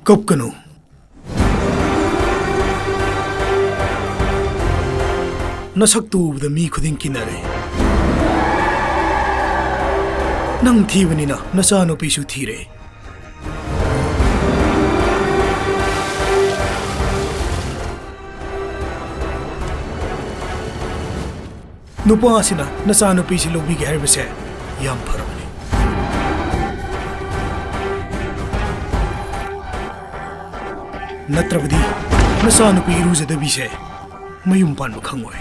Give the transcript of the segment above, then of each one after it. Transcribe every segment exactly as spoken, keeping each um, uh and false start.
ꯀꯞꯀꯅꯨ꯫ ꯅꯁꯛꯇꯨ ꯎꯕꯗ ꯃꯤ ꯈꯨꯗꯤꯡ ꯀꯤꯅꯔꯦ꯫ ꯅꯪ ꯊꯤꯕꯅꯤꯅ ꯅꯆꯥꯅꯨꯄꯤꯁꯨ ꯊꯤꯔꯦ꯫ ꯅꯨꯄꯥ ꯑꯁꯤꯅ ꯅꯆꯥꯅꯨꯄꯤꯁꯤ ꯂꯧꯕꯤꯒꯦ ꯍꯥꯏꯔꯤꯕꯁꯦ ꯌꯥꯝ ꯐꯔꯕꯅꯤ꯫ ꯅꯠꯇ꯭ꯔꯕꯗꯤ ꯅꯆꯥꯅꯨꯄꯤ ꯏꯔꯨꯖꯗꯕꯤꯁꯦ ꯃꯌꯨꯝ ꯄꯥꯟꯕ ꯈꯪꯉꯣꯏ꯫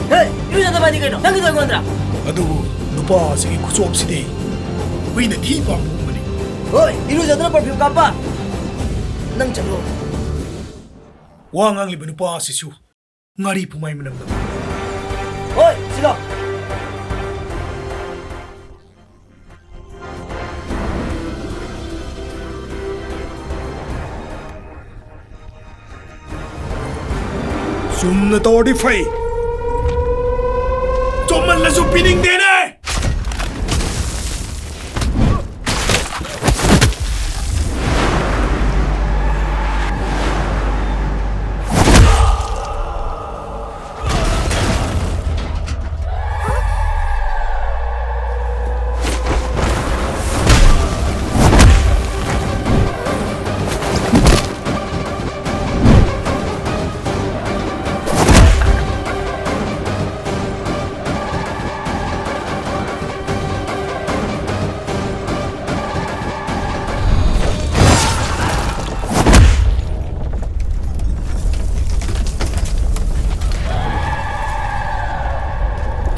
ꯍꯦ, ꯏꯔꯨꯖꯗꯕ ꯍꯥꯏꯗꯤ ꯀꯩꯅꯣ? ꯅꯪꯒꯤꯗꯣ ꯑꯩꯉꯣꯟꯗ꯭ꯔꯥ? ꯑꯗꯨꯕꯨ ꯅꯨꯄꯥ ꯑꯁꯤꯒꯤ ꯈꯨꯆꯣꯞꯁꯤꯗꯤ ꯍꯨꯏꯅ ꯊꯤ ꯄꯥꯝꯕꯒꯨꯝꯕꯅꯤ꯫ ꯍꯣꯏ, ꯏꯔꯨꯖꯗꯅ perfume ꯀꯥꯞꯄ? ꯅꯪ ꯆꯠꯂꯣ꯫ ꯋꯥ ꯉꯥꯡꯂꯤꯕ ꯅꯨꯄꯥ ꯑꯁꯤꯁꯨ ꯉꯥꯔꯤ ꯐꯨꯃꯥꯏ ꯃꯅꯝ ꯅꯝ꯫ ꯍꯣꯏ, ꯁꯤꯂꯣ꯫ ꯆꯨꯝꯅ ꯇꯧꯔꯗꯤ ꯐꯩ, ꯆꯣꯞꯃꯜꯂꯁꯨ ꯄꯤꯅꯤꯡꯗꯦꯅꯦ꯫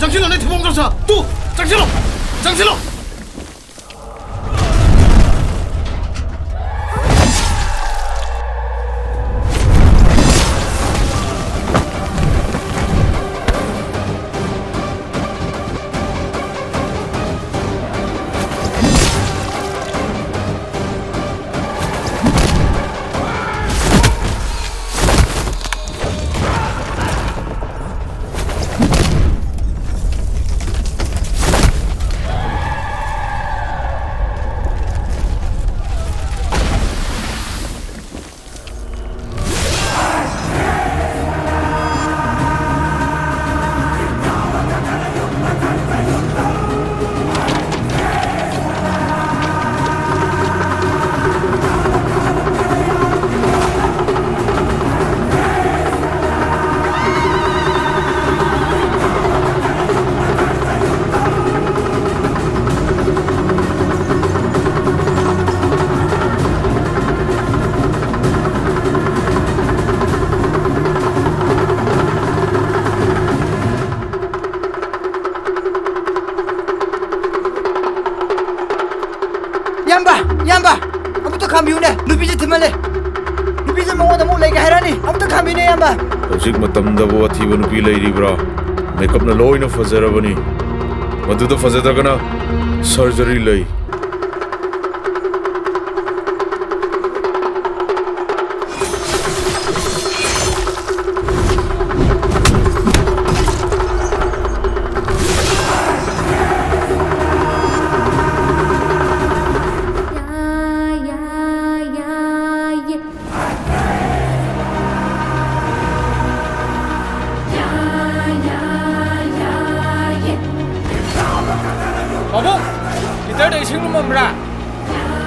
ꯆꯪꯁꯤꯜꯂꯣꯅꯦ, ꯊꯤꯕꯣꯡ ꯈꯔ ꯁꯥ꯫ ꯇꯨ, ꯆꯪꯁꯤꯜꯂꯣ, ꯆꯪꯁꯤꯜꯂꯣ꯫ ꯏꯌꯥꯝꯕ, ꯏꯌꯥꯝꯕ, ꯑꯃꯨꯛꯇ ꯈꯥꯝꯕꯤꯌꯨꯅꯦ꯫ ꯅꯨꯄꯤꯁꯦ ꯊꯤꯃꯜꯂꯦ꯫ ꯅꯨꯄꯤꯁꯦ ꯃꯉꯣꯟꯗ ꯑꯃꯨꯛ ꯂꯩꯒꯦ ꯍꯥꯏꯔꯛꯑꯅꯤ꯫ ꯑꯃꯨꯛꯇ ꯈꯥꯝꯕꯤꯌꯨꯅꯦ, ꯏꯌꯥꯝꯕ꯫ ꯍꯧꯖꯤꯛ ꯃꯇꯝꯗꯕꯨ ꯑꯊꯤꯕ ꯅꯨꯄꯤ ꯂꯩꯔꯤꯕ꯭ꯔꯥ? ꯃꯦꯀꯞꯅ ꯂꯣꯏꯅ ꯐꯖꯔꯕꯅꯤ꯫ ꯃꯗꯨꯗ ꯐꯖꯗ꯭ꯔꯒꯅ ꯁꯔꯖꯔꯤ ꯂꯩ꯫ ꯄꯥꯕꯨꯡ, ꯍꯤꯇꯔꯗ ꯏꯁꯤꯡ ꯂꯨꯝꯃꯝꯕ꯭ꯔꯥ?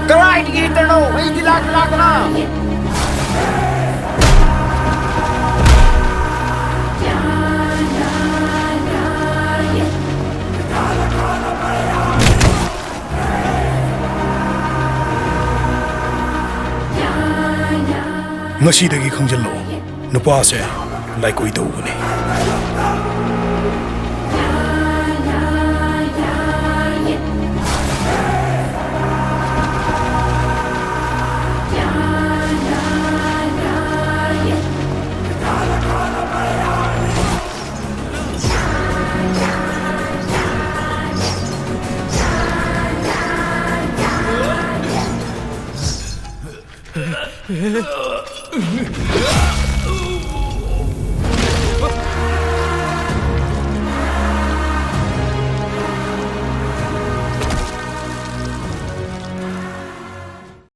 ꯀꯗꯥꯏꯗꯒꯤ ꯍꯤꯇꯔꯅꯣ? ꯃꯩꯗꯤ ꯂꯥꯛꯇ ꯂꯥꯛꯇꯅ꯫ ꯉꯁꯤꯗꯒꯤ ꯈꯪꯖꯤꯜꯂꯣ, ꯅꯨꯄꯥꯁꯦ ꯂꯥꯏꯀꯣꯏ ꯇꯧꯕꯅꯤ꯫